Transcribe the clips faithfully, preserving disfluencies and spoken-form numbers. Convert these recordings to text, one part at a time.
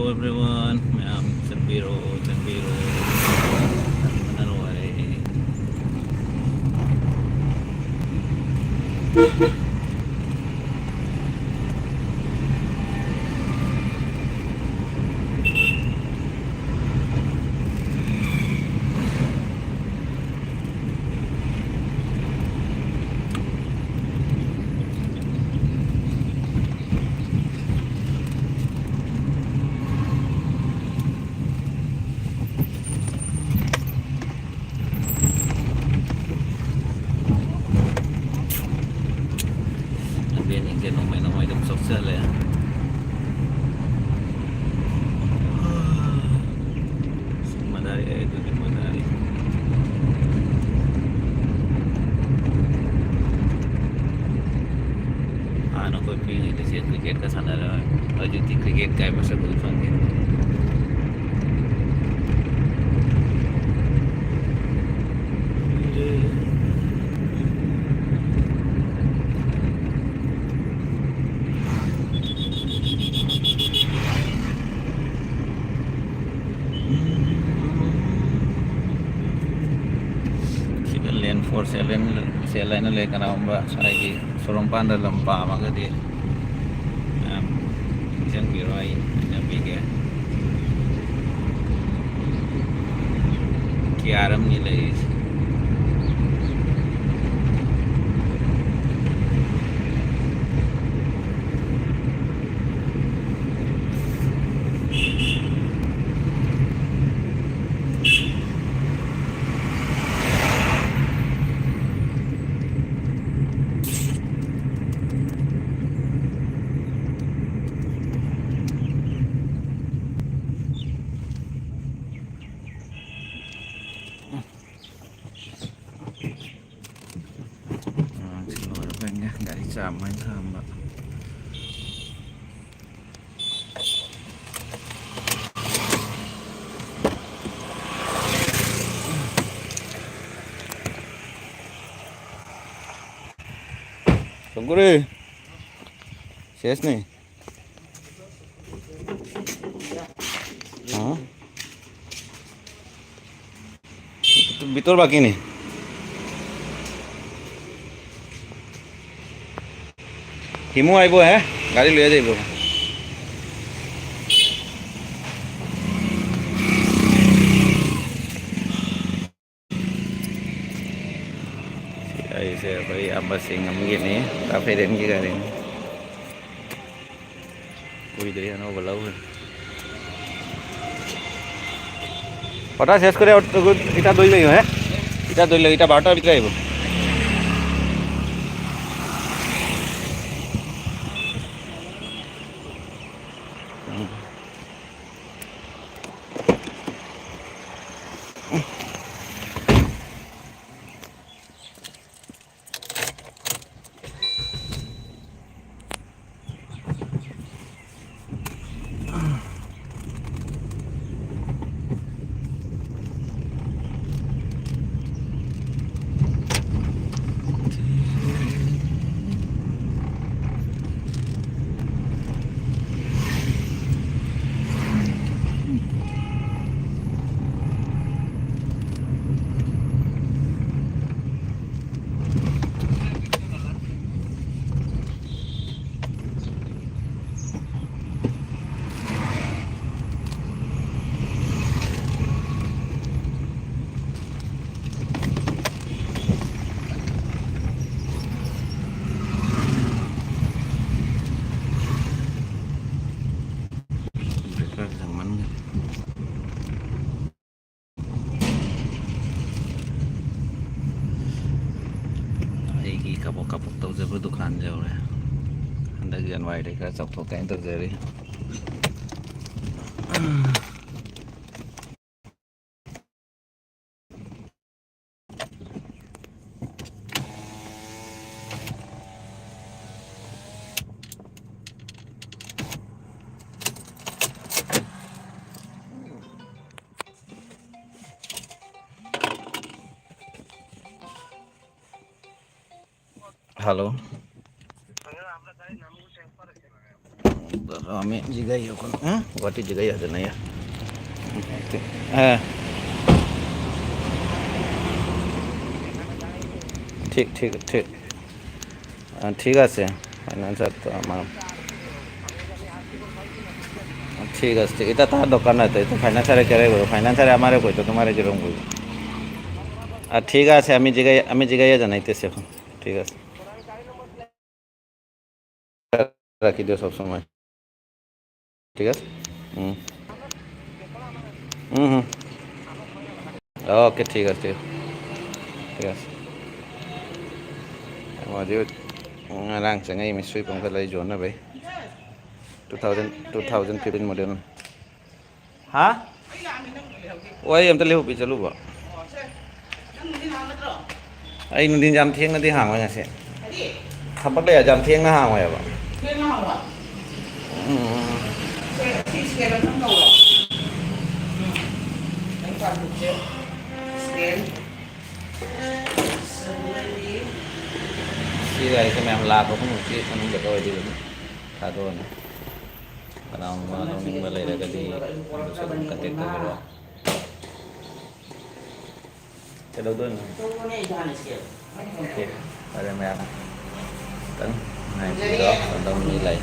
Everyone, ꯃꯌꯥꯝ ꯆꯪꯕꯤꯔꯣ, ꯆꯪꯕꯤꯔꯣ꯫ ꯆꯪꯕꯅ ꯂꯣꯏꯔꯦ꯫ ꯂꯝꯕꯦꯟꯁꯤꯡꯁꯦ ꯅꯣꯡꯃꯩ ꯅꯣꯡꯃꯩ ꯑꯗꯨꯝ ꯆꯣꯛꯆꯜꯂꯦ꯫ ꯃꯗꯥꯔꯤ, ꯑꯦ, ꯑꯗꯨꯗꯤ ꯃꯗꯥꯔꯤ꯫ ꯍꯥꯟꯅ ꯑꯩꯈꯣꯏ ꯄꯤꯛꯏꯉꯩꯗ ꯆꯦꯟ ꯀ꯭ꯔꯤꯀꯦꯠꯀ ꯁꯥꯟꯅꯔꯒ ꯍꯧꯖꯤꯛꯇꯤ ꯀ꯭ꯔꯤꯀꯦꯠ ꯀꯥꯏ ꯃꯁꯛ ꯎ ꯐꯪꯗꯦ꯫ ꯁꯤꯗ land for sale, sale ꯍꯥꯏꯅ ꯂꯩ꯫ ꯀꯅꯥꯒꯨꯝꯕ ꯁ꯭ꯋꯥꯏꯒꯤ ꯁꯣꯔꯣꯛ ꯃꯄꯥꯟꯗ ꯂꯝ ꯄꯥꯝꯃꯒꯗꯤ ꯃꯌꯥꯝ ꯆꯪꯕꯤꯔꯣ, ꯑꯩ ꯏꯟꯅꯕꯤꯒꯦ꯫ ꯀꯤꯌꯥꯔ ꯑꯃꯅꯤ ꯂꯩꯔꯤꯁꯦ꯫ ꯑꯉꯥꯡꯁꯤꯡ ꯂꯣꯏꯔꯕꯅꯤꯅ ꯒꯥꯔꯤ ꯆꯥꯝꯃ ꯍꯥꯏꯅ ꯊꯝꯕ꯫ ꯆꯪꯒꯨꯔꯦ꯫ ꯁꯦꯁꯅꯦ꯫ ভিতর বাকি নেই। হিমু আহিব হে, গাড়ী লৈ আহিব। Ay, sir, ay, ambasing ang gini. Kape din kita rin. Uy, dali, ano, wala, uy. কথা শেষ কৰি আৰু তোক ইটা দৈ লাগিব, হে? ইটা দৈ লাগিব, ইটা বাৰটাৰ ভিতৰত আহিব। ꯑꯩꯒꯤ ꯀꯕꯣꯛ ꯀꯕꯣꯛ ꯇꯧꯖꯕ ꯗꯨꯀꯥꯟ ꯌꯧꯔꯦ꯫ ꯍꯟꯗꯛ ꯖꯅꯋꯥꯔꯤꯗ ꯈꯔ ꯆꯥꯎꯊꯣꯛꯀꯦ ꯍꯥꯏꯅ ꯇꯧꯖꯔꯤ꯫ Hello. আমি জিগাই এখন, হ্যাঁ, গুৱাহাটীত জিগাই আছে নাই? হ্যাঁ। ঠিক, ঠিক, ঠিক। আ, ঠিক আছে। ফাইন্যান্সার তো আমার, ঠিক আছে, ঠিক। এটা তার দরকার নাই তো, এটা ফাইন্যান্সারে কেরে করবো? ফাইন্যান্সারে আমারে কইতো, তোমারে কিরকম কইবো? আর ঠিক আছে, আমি জিগাই-, আমি জিগাইয়া জানাইতেছি এখন। ঠিক আছে। রাখি দিও সবসময়। ঠিক আছে? হুম। হুম, হুম। ওকে, ঠিক আছে, ঠিক আছে। ঠিক আছে। Module, mm, rang chang ai mi sui pong ka lai jon na bai. Two thousand, two thousand fifteen module. Ha? ꯍꯣꯏ, ꯑꯩ ꯑꯝꯇ ꯂꯩꯍꯧꯕꯤ ꯆꯠꯂꯨꯕ꯫ ꯑꯩ ꯅꯨꯡꯊꯤꯟ ꯌꯥꯝ ꯊꯦꯡꯅꯗꯤ ꯍꯥꯡꯉꯣꯏ ꯉꯁꯤ꯫ ꯊꯕꯛ ꯂꯩꯔꯗꯤ ꯌꯥꯝ ꯊꯦꯡꯅ ꯍꯥꯡꯉꯣꯏꯕ꯫ ꯎꯝ꯫ ꯁꯤ ꯒꯥꯔꯤꯁꯦ ꯃꯌꯥꯝ ꯂꯥꯛꯄ ꯈꯨꯗꯤꯡꯃꯛꯁꯤ ꯃꯅꯨꯡꯗ ꯑꯣꯏꯗꯣꯏꯕꯅꯤ꯫ ꯊꯥꯗꯣꯛꯑꯅꯤ꯫ ꯀꯅꯥꯒꯨꯝꯕ ꯂꯧꯅꯤꯡꯕ ꯂꯩꯔꯒꯗꯤ ꯑꯗꯨꯁꯨ ꯑꯗꯨꯝ contact ꯇꯧꯕꯤꯔꯛꯑꯣ꯫ ꯀꯩꯗꯧꯗꯣꯏꯅꯣ? ꯑꯣꯀꯦ, ꯐꯔꯦ ꯃꯌꯥꯝ꯫ ꯈꯤꯇꯪ ꯉꯥꯏꯕꯤꯔꯣ, ꯑꯗꯨꯝ ꯃꯤ ꯂꯩ꯫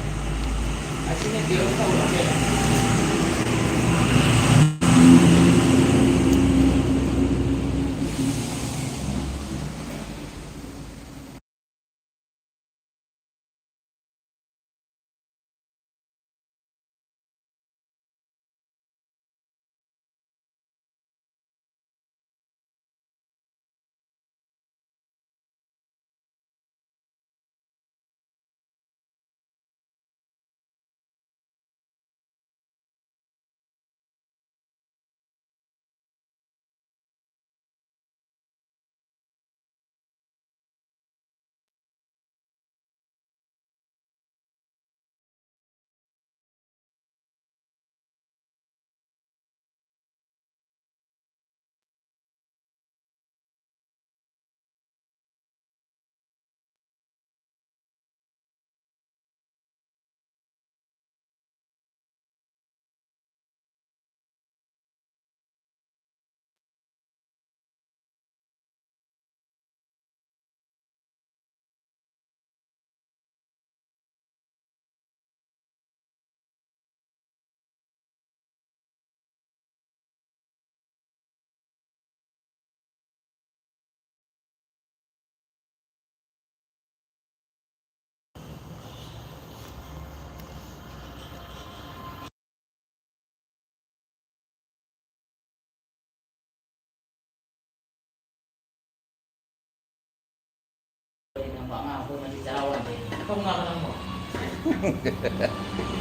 ꯅꯪꯕꯨ ꯑꯉꯥꯡ ꯑꯩꯈꯣꯏ ꯃꯔꯤ ꯆꯔꯥ ꯋꯥꯟꯗꯦ꯫ ꯀꯧꯅꯕ ꯅꯪꯕꯨ꯫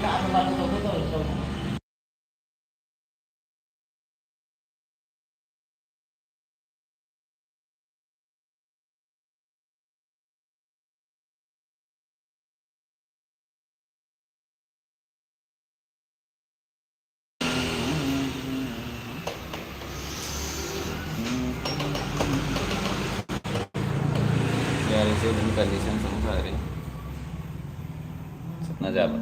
ꯂꯥꯛꯑꯒ ꯋꯥꯊꯤ ꯇꯧꯒꯦ ꯇꯧꯔꯤ ꯇꯧꯕ꯫ ꯌꯥꯔꯦꯁꯦ, ꯑꯗꯨꯝ condition ꯁꯨꯝ ꯐꯔꯦ꯫ ꯆꯠꯅꯖꯕ꯫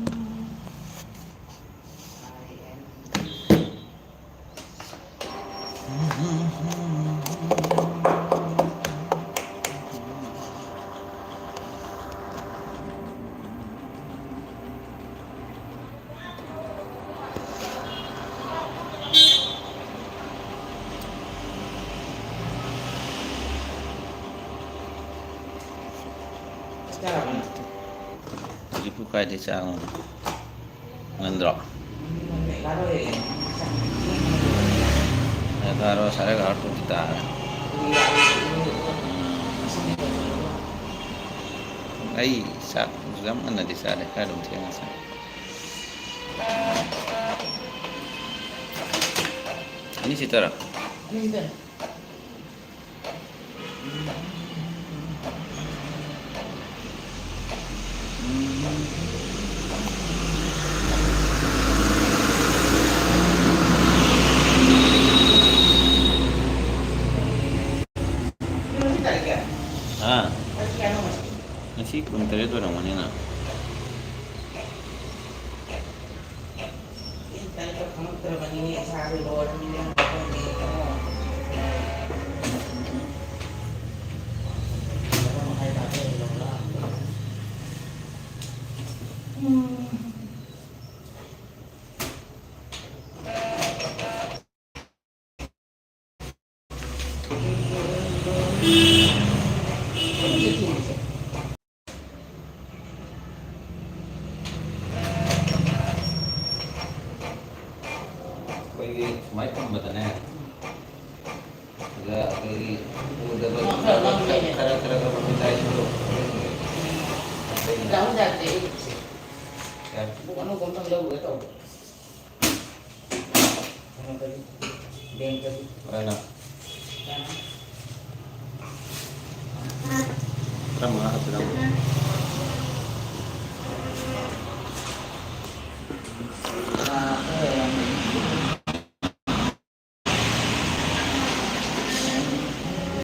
ꯍꯧꯖꯤꯛꯄꯨ ꯀꯥꯏꯗꯩ ꯆꯥ ꯉꯝ-, ꯉꯟꯗ꯭ꯔꯣ? ꯑꯦꯒꯥꯔꯣ, ꯁꯥꯔꯦ ꯑꯦꯒꯥꯔꯣ ꯇꯨꯗꯤ ꯇꯥꯔꯦ꯫ ꯑꯩ ꯆꯥꯛ ꯌꯥꯝ ꯉꯟꯅꯗꯤ ꯆꯥꯗꯦ, ꯈꯔ ꯑꯗꯨꯝ ꯊꯦꯡꯅ ꯆꯥꯏ꯫ ꯑꯅꯤꯁꯤꯠꯇꯔꯥ? ꯑꯅꯤꯁꯤꯠꯇꯔꯥ? ꯍꯥ? ꯉꯁꯤ ꯀꯨꯟꯇꯔꯦꯠ ꯑꯣꯏꯔꯝꯒꯅꯤꯅ꯫ ꯑꯩꯈꯣꯏꯒꯤ ꯁꯨꯃꯥꯏꯅ ꯊꯝꯕꯗꯅꯦ, ꯁꯤꯗ ꯑꯩꯈꯣꯏꯒꯤ ꯎꯗꯕ ꯈꯔ, ꯈꯔ, ꯈꯔ, ꯈꯔ, ꯈꯔ ꯃꯃꯤꯠ ꯇꯥꯏꯁꯤꯡꯗꯣ꯫ ꯆꯥꯍꯨꯝꯗ ꯍꯥꯏꯕꯁꯦ ꯑꯩ ꯁꯦ ꯀꯌꯥ? ꯕꯨꯛ ꯑꯅꯧꯕ ꯑꯝꯇꯪ ꯂꯧꯔꯨꯒꯦ ꯇꯧꯕ꯫ ꯀꯩꯅꯣꯗꯒꯤ, ꯕꯦꯡꯛꯇꯒꯤ꯫ ꯀꯅꯥꯅ? ꯇꯔꯥꯃꯉꯥ ꯍꯥꯞꯄꯤꯔꯕ?